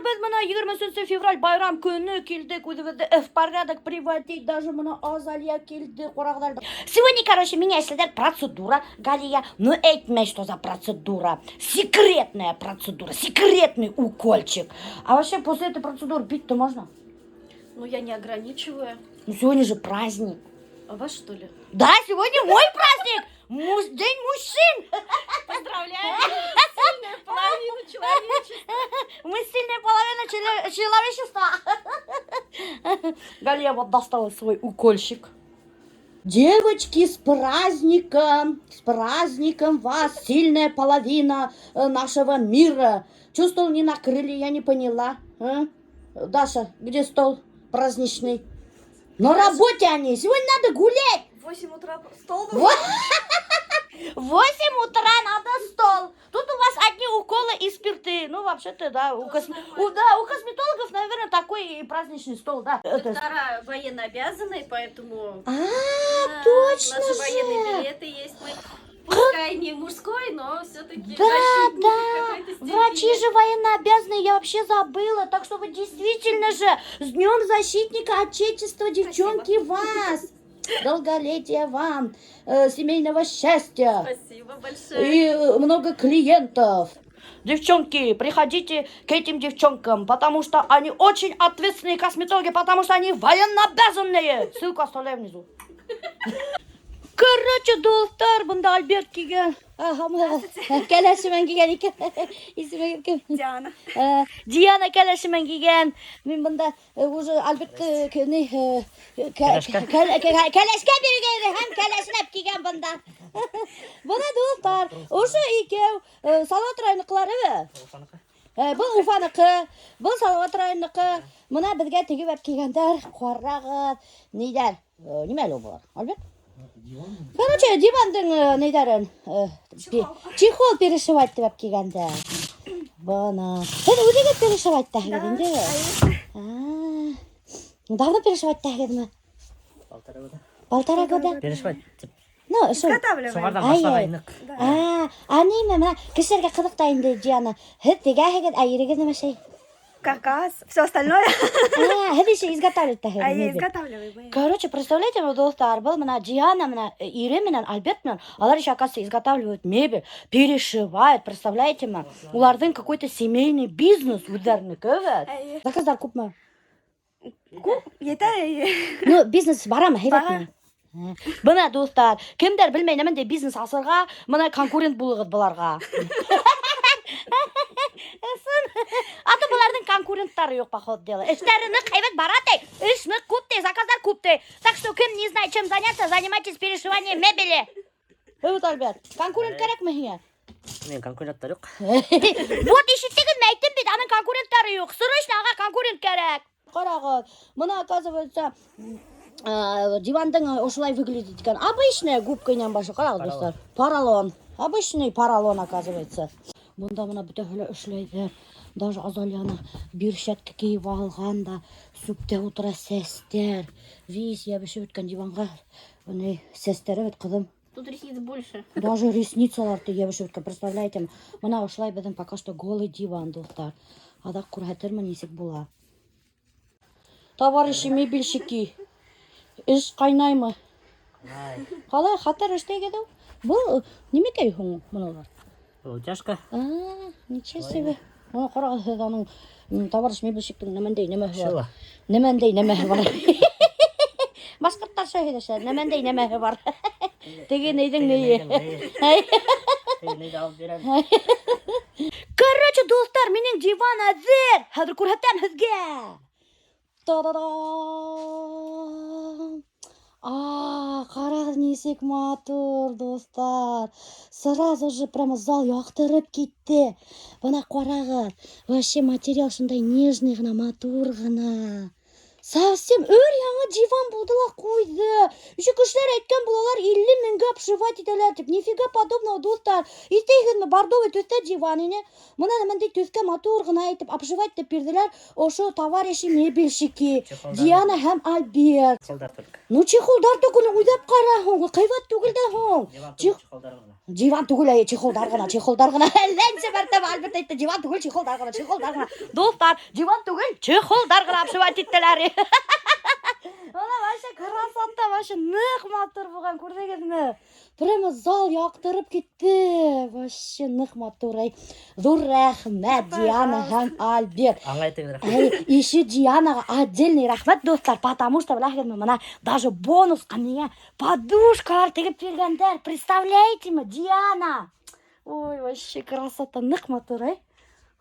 Беҙ бына 23 февраль байрам көнө килдек, үҙебеҙҙе в порядок приводить. Даже бына Азалия килде, ҡарағыҙ. Сегодня, короче, миңә эшләйҙәр процедура, Галия. Ну, әйтмәй, что за процедура. Секретная процедура, секретный укольчик. А вообще, после этой процедуры пить-то можно? Ну, я не ограничиваю. Ну, сегодня же праздник. А вас, что ли? Да, сегодня мой праздник! День мужчин! Поздравляю! Сильная половина человечества. Мы сильная половина человечества. Галия вот достала свой укольчик. Девочки, с праздником! С праздником вас, сильная половина нашего мира! Чё стол не накрыли, я не поняла. А? Даша, где стол праздничный? На работе они! Сегодня надо гулять! В 8 утра стол. Вот. В 8 утра надо стол. Тут у вас одни уколы и спирты. Ну, вообще-то, да, да, у косметологов, наверное, такой и праздничный стол, да. Доктора военно обязаны, поэтому. А, Да, точно у нас же же. Военные билеты есть. Мы пускай не мужской, но все-таки Да, врачи же военнообязанные, я вообще забыла. Так что вы действительно же с Днем Защитника Отечества, девчонки, вас! Долголетия вам, семейного счастья. Спасибо большое. И много клиентов. Девчонки, приходите к этим девчонкам, потому что они очень ответственные косметологи, потому что они военнообязанные. Ссылку оставляю внизу. Короче, дуҫтар, бында Альберт килгән. Кәләше менән килгән икән. Исеме кем? Диана. Диана кәләше менән килгән. Мин бында уже Альбертты ни Кәләшкә. Кәләшкә биргән һәм кәләшләп килгән бында. Бына, дуҫтар, ошо икәү Салават районыҡылар бит. Был Уфаныҡы, был Салават районыҡы. Бына беҙгә тегеп килгәндәр, ҡарағыҙ, ниҙәр, нимә әле былар? Альберт? Короче, дивандың ниҙәрен, чехол перешивать итеп килгәндәр. Бына. Һеҙ үҙегеҙ перешивать итәһегеҙ инде? А, давно перешивать итәһегеҙме? Полтора года. Полтора года? Перешивать тип. Ну, шул. Изготавливаем. Шуңарҙан Ай, башлағайныҡ. А, а нимә, бына кешеләргә ҡыҙыҡ та инде, Диана. Һеҙ тегәһегеҙ, ә ирегеҙ нимә эшләй? Каркас, все остальное. А, һеҙ еще изготавливать итәһегеҙ А я мебель. изготавливаю. Короче, представляете, дуҫтар, был бына Диана бына ире менән Альберт менән, улар еще, оказывается, изготавливают мебель, перешивают, представляете ме? Уларҙың какой-то семейный бизнес үҙҙәренеке, бит. Эйе. Заказдар күпме? Күп, етә, эйе. Ну, бизнес барамы, һәйбәтме? Бара. Бына, дуҫтар, кемдәр белмәй ниндәй бизнес асырға, бына конкурент булығыҙ быларға. Ысын. А то быларҙың конкуренттары юҡ, по ходу дела. Эштәре ныҡ һәйбәт бара ти, эш ныҡ күп ти, заказдар күп ти. Так что, кем не знает, чем заняться, занимайтесь перешиванием мебели. Вот, Альберт, конкурент кәрәкме һиңә? Минең конкуренттар юҡ. Вот ишеттегеҙме, әйттем бит, аның конкуренттары юҡ. Срочно ага конкурент кәрәк. Ҡарағыҙ, бына, оказывается, дивандың ошолай выглядит икән. Обычная губка менән башы, ҡарағыҙ, дуҫтар. Поролон. Обычный поролон, оказывается. Бында бына бөтәһе лә эшләйҙәр. Даже Азалияны бирсәтке кейеп алған да, сүптә ултыра сәстәр. Весь йәбешеп бөткән диванға. Быны сәстәре бит, ҡыҙым. Тут ресниц больше. Даже ресницалар йәбешеп бөткән, представляете? Бына ошолай беҙҙең пока что голый диван, дуҫтар. Аҙаҡ күрһәтермен, нисек була. Товарищи мебельщики, эш ҡайнаймы? Ай. Ҡалай хәтәр эшләйҙәр ул. Был нимәкәй һуң быналар? Утяжка. А, ничего себе. Бына ҡарағыҙ һеҙ аның товарищ мебельщиктың нәмәндәй нәмәһе бар. Шила. Нәмәндәй нәмәһе бар. Башҡорттарса һөйләшә. Нәмәндәй нәмәһе бар. Теге нейҙең нейе. Нейҙе алып бирәм. Короче, дуҫтар, минең диван әҙер. Хәҙер күрһәтәм һеҙгә. Та-да-дам! А, ҡарағыҙ, нисек матур, дуҫтар. Сразу же прямо зал яҡтырып китте. Бына ҡарағыҙ. Вообще материал шундай нежный ғына, матур ғына. Совсем өр яңы диван булды ла ҡуйҙы. Еще кешеләр әйткән булалар, 50 меңгә обшивать итәләр тип. Нифига подобного, дуҫтар. Иҫләйһегеҙме, бордовый төҫтә диван ине. Бына бындай төҫкә матур ғына итеп обшивать итеп бирҙеләр. Ошо товарищи мебельщики. Чехолдар. Диана һәм Альберт. Чехолдар только. Ну, чехолдар только, уны уйлап ҡара һуң, ҡыйбат түгел дә һуң. Диван Чех- чехолдар ғына. Диван түгел, әй, чехолдар ғына, чехолдар ғына. Әллә нисә мәртәбә Альберт әйтте, диван түгел, чехолдар ғына, чехолдар ғына. Дуҫтар, диван түгел, чехолдар ғына обшивать иттеләр. Бына вообще красота, вообще ныҡ матур булған, күрҙегеҙме? Прямо зал яҡтырып китте. Вообще ныҡ матур. Эй. Ҙур рәхмәт, Диана һәм Альберт. Аңлайтып рәхмәт. Эй, еще Дианаға отдельный рәхмәт, дуҫтар, потому что, беләһегеҙме, бына даже бонусҡа миңә подушкалар тегеп биргәндәр. Представляете ме, Диана? Ой, вообще красота, ныҡ матур, эй.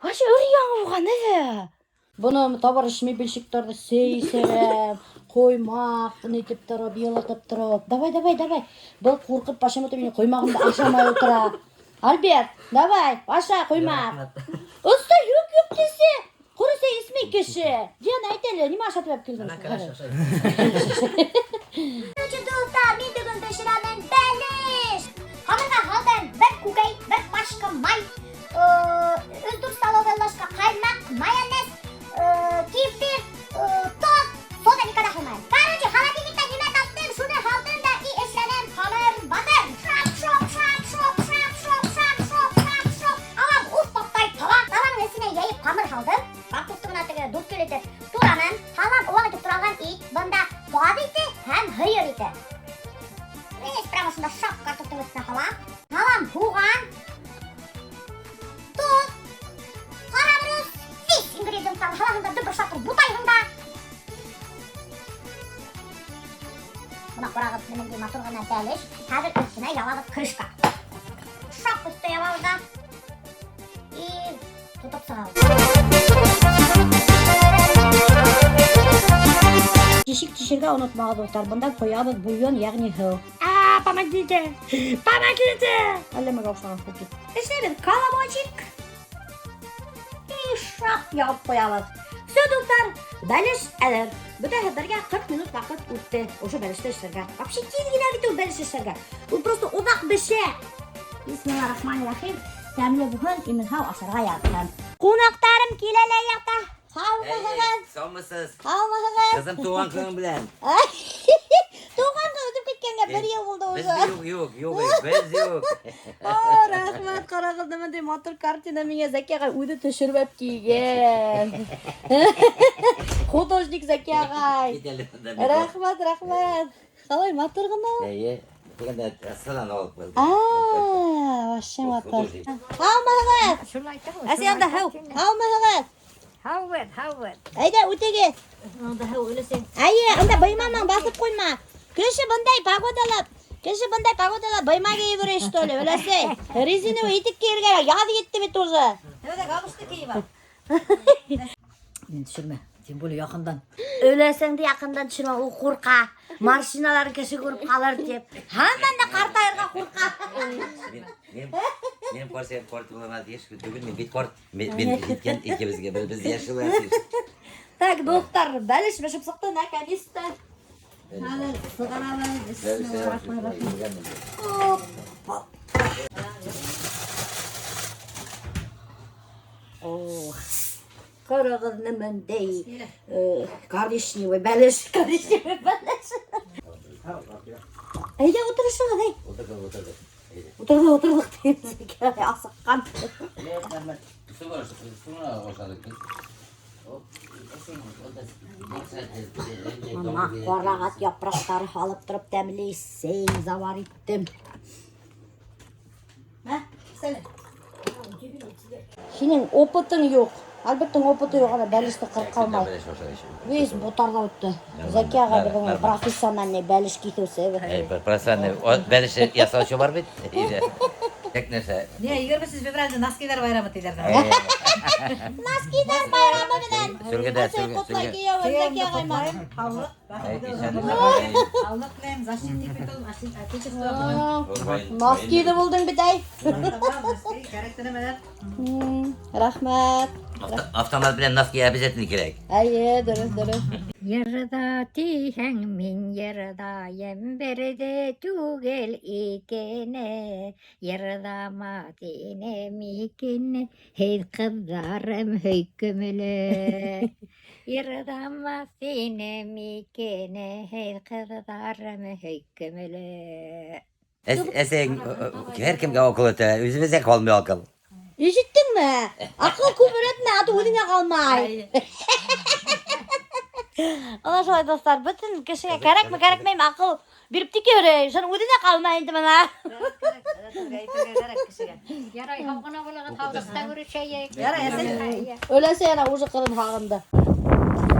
Вообще өр-яңы булған, эйе. Быны товарищ мебельщиктарҙы сәй эсерәм, ҡоймаҡ нитеп тороп, йылытып тороп. Давай, давай, давай. Был ҡурҡып почему-то минең ҡоймағымды ашамай ултыра. Альберт, давай, аша ҡоймаҡ. Оста, юҡ, юҡ тиһә. Ҡоро сәй эсмәй кеше. Диана, әйт әле, нимә ашатып алып килдең? Короче, дуҫтар, мин бөгөн бешерәмен бәлеш. Ҡамырға һалдым бер күкәй, бер пачка май, өс-дүрт столовая ложка ҡаймаҡ, майонез, кефир, тоҙ, сода никогда һалмайым. Короче, холодильникта нимә таптым, шуны һалдым да и эшләнем ҡамыр батыр. Шап, шоп, шап, шоп, шап, шоп, шап, шоп, шап, шоп. Алам уҫ таптай таба. Табаның эсенә йәйеп ҡамыр һалдым. Картофты бына теге дүрткел итеп тураным. Һалам ваҡ итеп туралған ит. Бында ҡаҙ ите һәм һыйыр ите. Весь прямо шунда шап картофтың өҫтөнә һалам. Һалам һуған, тоҙ, ҡара морос, весь ингредиенттарҙы һалаһың да дөбөр шатыр бутайһың да. Бына ҡарағыҙ, бындай матур ғына бәлеш. Хәҙер өҫтөнә ябабыҙ крышка. Шап өҫтө ябабыҙ да и тотоп сығабыҙ. Тишек тишергә онотмағыҙ, дуҫтар. Бында ҡоябыҙ бульон, йәғни һыу. А, помогите! Помогите! Әллә нәмәгә оҡшаған күп. Эшләйбеҙ колобочек. И шап ябып ҡуябыҙ. Все, дуҫтар, бәлеш әҙер. Бөтәһе бергә 40 минут ваҡыт үтте. Ошо бәлеште эшләргә. Вообще тиҙ генә бит ул бәлеш эшләргә. Ул просто оҙаҡ бешә. Бисмиллахир-рахманир-рахим. Тәмле булһын, имен һау ашарға яҙһын. Ҡунаҡтарым килә лә ята. Һаумыһығыҙ? Һаумыһығыҙ. Һаумыһығыҙ? Ҡыҙым тыуған көнөң менән. Тыуған көн үтеп киткәнгә бер йыл булды Беҙ уже. юҡ, юҡ, юҡ, беҙ юҡ. О, рәхмәт, ҡарағыҙ, бындай матур картина миңә Зәки ағай үҙе төшөрөп килгән. Художник Зәки ағай. Кит әле бында. Рәхмәт, рәхмәт. Ҡалай матур ғына. Эйе, бөгөн дә Астанан алып килдем. А, вообще матур. Һаумыһығыҙ? Әсәй, анда һыу. Һаумыһығыҙ? Һаубыҙ, һаубыҙ. Әйҙә, үтегеҙ. Анда һыу өлөсә. Әйе, анда быйма баҫып ҡуйма. Кеше бындай погодала, кеше бындай погодала быйма кейеп йөрөй, что ли, өләсәй? Резиновый итек кейергә яҙ етте бит уже. Тәүҙә галошты кейеп ал. Мине төшөрмә, тем более яҡындан. Өләсәңде яҡындан төшөрмә, ул ҡурҡа. Машиналарын кеше күреп ҡалыр тип. Һаман да ҡартайырға ҡурҡа. Минең ҡарт ҡарт булырға тейеш түгел, мин бит ҡарт. Мин еткән икебеҙгә бер беҙ йәш булырға тейеш. Так, дуҫтар, бәлеш бешеп сыҡты, наконец-то. Хәҙер сығарабыҙ. Бисмиллахир-рахманир-рахим. Опа. О, ҡарағыҙ нимәндәй, коричневый бәлеш, коричневый бәлеш. Әйҙә ултырышығыҙ, әй. Ултырҙыҡ, ултырҙыҡ. Ултырҙыҡ, ултырҙыҡ тип асыҡҡан. Бына ҡарағат япраҡтары һалып тороп тәмле сәй завар иттем. Мә, сәләм. Һинең опытың юҡ. Альберттың опыты юҡ, ана бәлеште ҡырҡа алмай. Весь ботарҙа үтте. Зәки ағай беҙҙең профессиональный бәлеш киҫеүсе. Профессиональный бәлеш яһаусы бар бит. Тик нәрсә. Не, 28 февралдә носкиҙар байрамы тиҙәр. Носкиҙар байрамы менән. Сөргөдә, Әсәй сөргө, ҡотлай сөргө. кейәүен Зәки ағай менән. Һаулыҡ, һаулыҡ теләйем, защитник бит ул, отечество. Носкиҙы булдың бит, әй. Кәрәк нәмәләр. Рәхмәт. Автомат белән носки обязательно кәрәк. Әйе, дөрөҫ, дөрөҫ. Йырҙа тиһәң, мин йырҙайым, берҙе түгел икене. Йырҙама тинем икене, һеҙ ҡыҙҙарым һөйкөмлө. Йырҙама тинем икене, һеҙ ҡыҙҙарым һөйкөмлө. Әсәйең һәр кемгә аҡыл өйрәтә, үҙебеҙҙә ҡалмай аҡыл. Ишеттеңме? Аҡыл күп өйрәтмә, а то үҙеңә ҡалмай. Ана шулай, дуҫтар, бөтөн кешегә кәрәкме, кәрәкмәйме аҡыл биреп тик йөрөй. Шуның үҙенә ҡалмай инде бына. Әйтергә кәрәк кешегә. Ярай, һау ғына булығыҙ, һаулыҡта күрешәйек. Ярай, әсәй. Өләсәй ана уже ҡыҙын һағынды.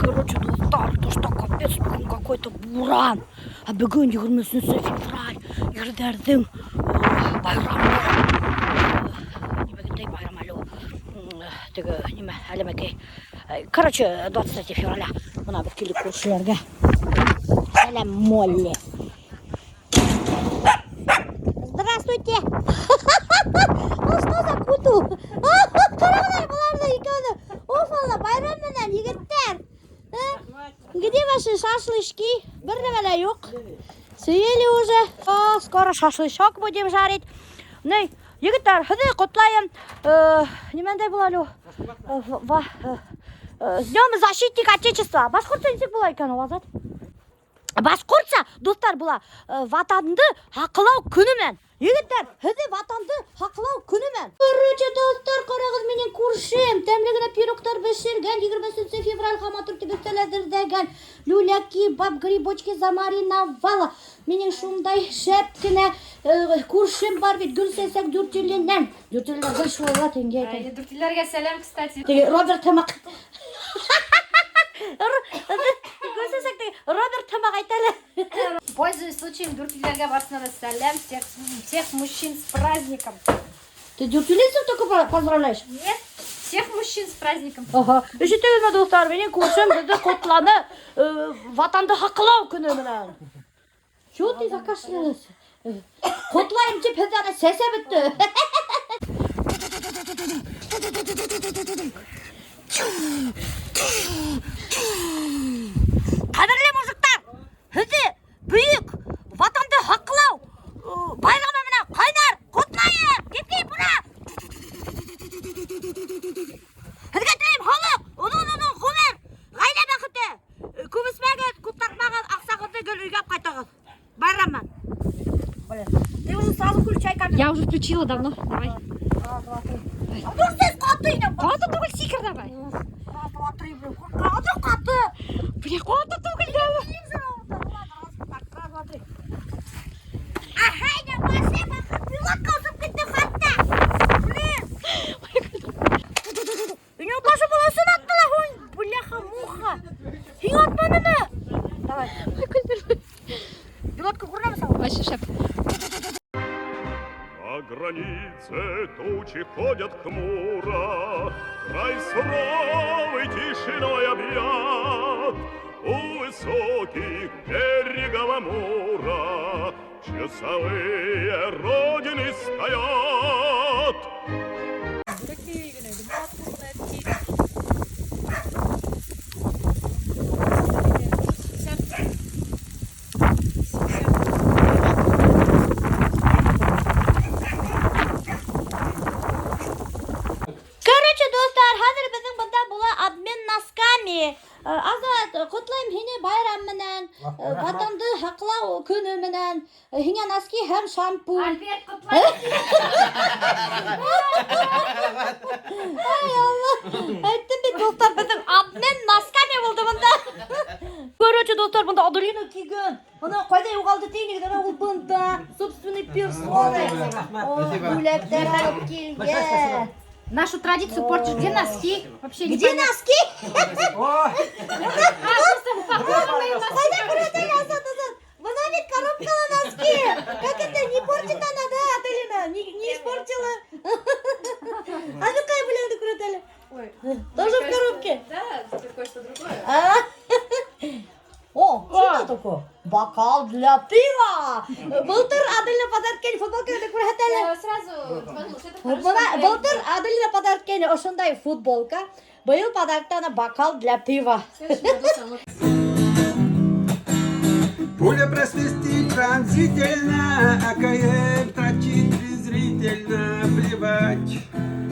Короче, дуҫтар, то что капец, бөгөн какой-то буран. А бөгөн 23 февраль, ирҙәрҙең байрамы. Нимә байрам әле ул? Теге, нимә, әлемәкәй. Короче, 23 февраля. Бына беҙ килдек күршеләргә. Сәләм, Молли. Здравствуйте. Ну что за көтөү? Ҡарағыҙ быларҙы икәүҙе. Уф, Алла, байрам менән егеттәр. Где ваши шашлычки? Бер нәмә лә юҡ. Съели уже. О, скоро шашлычок будем жарить. Ни, егеттәр, һеҙҙе ҡотлайым. Нимәндәй була әле ул? С Днем защитника Отечества. Башҡортса нисек була икән ул, Азат? Башҡортса, дуҫтар, була ватанды һаҡлау көнө менән. Егеттәр, һеҙҙе ватанды һаҡлау көнө менән. Короче, дуҫтар, ҡарағыҙ минең күршем. Тәмле генә пирогтар бешергән, 23 февральға матур итеп өҫтәл әҙерләгән. Люля кебаб, грибочки замариновала. Минең шундай шәп кенә күршем бар бит, Гөлсәсәк Дүртөйленән. Дүртөйлөнән гел шулай була, теңгә әйтәм. Дүртөйлөләргә сәләм, кстати. Теге Роберт һымаҡ. Гөлсәсәк теге Роберт һымаҡ әйтә әле. Пользуясь случаем, Дүртөйлөләргә барыһына ла сәләм, всех, всех мужчин с праздником. Ты дүртөйлөнсең только поздравляешь? Нет, всех мужчин с праздником. Ага. Ишеттегеҙме, дуҫтар, минең күршем беҙҙе ҡотланы ватанды һаҡлау көнө менән. Чего ты закашлялась? Ҡотлайым тип һеҙҙе ана сәсә бөттө. Ҡәҙерле мужиктар, һеҙҙе бөйөк ватанды һаҡлау байрамы менән ҡайнар ҡотлайым. Хип-хип, ура! Һеҙгә теләйем һаулыҡ, оҙон-оҙон ғүмер, ғаилә бәхете. Күп эсмәгеҙ, күп тартмағыҙ, аҡсағыҙҙы гел өйгә алып ҡайтығыҙ. Байрам менән. Ты уже сразу включай камеру. Я уже включила давно. Давай. Раз, два, три. Dur ҡаты ине. Ҡаты түгел, сикер давай. Раз, два, три, блин. Ҡаты, ҡаты. Бля, ҡаты түгел дә. Раз, два, три. Ага, машина, пилотка осоп китте хатта. Блин. У него башы баласын аттылар. Ой, бляха-муха. Һин атманымы? Давай. Пилотка күренәме саған? Вообще шәп. На границе тучи ходят хмуро, Край суровый тишиной объят. У высоких берегов Амура Часовые Родины стоят. Бәләкәй генә ине, матур ғына әткәй. Сиксән сиксән Короче, дуҫтар, хәҙер беҙҙең бында була обмен носками. Азат, ҡотлайым һине байрам менән, ватанды һаҡлау көнө менән. Һиңә носки һәм шампунь. Альберт, ҡотлайым. Ай, Алла. Әйттем бит, дуҫтар, беҙҙең обмен носками булды бында. Короче, дуҫтар, бында Аделина килгән. Бына ҡайҙа юғалды тинегеҙ, ана ул бында, собственной персоной. О, бүләктәр алып килгән. Нашу традицию портишь. Где носки? Вообще Где непонятно. носки? А, просто упакованные носки. Ҡайҙа күрһәтәле, Азат, Азат. Бына бит коробкала носки. Как это, не портит она, да, Аделина? Не испортила. А ну ҡай бүләкте күрһәтәле? Ой, Тоже в коробке? Да, тут кое-что другое. А? О, что это такое? Бокал для пива! Былтыр Аделина подарок иткән футболканы күрһәтәле. Я сразу подумала, что это хороший Бына комплект. былтыр Аделина подарок иткән ошондай футболка. Быйыл подарокта ана бокал для пива. В следующем году саму Пуля просвистит пронзительно, АКМ торчит презрительно. Плевать,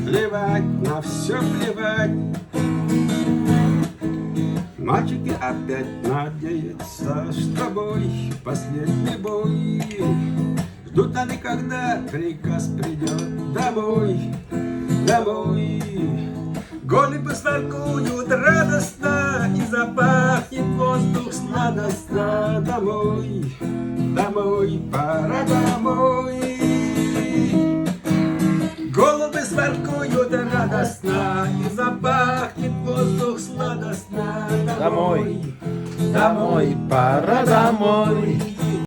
плевать, на все плевать. Мальчики опять надеются, что бой, последний бой. Ждут они, когда приказ придет домой, домой. Голуби своркуют радостно, и запахнет воздух сладостно. Домой, домой, пора домой. Голуби своркуют радостно, и запахнет воздух сладостно. Домой, домой, пора домой.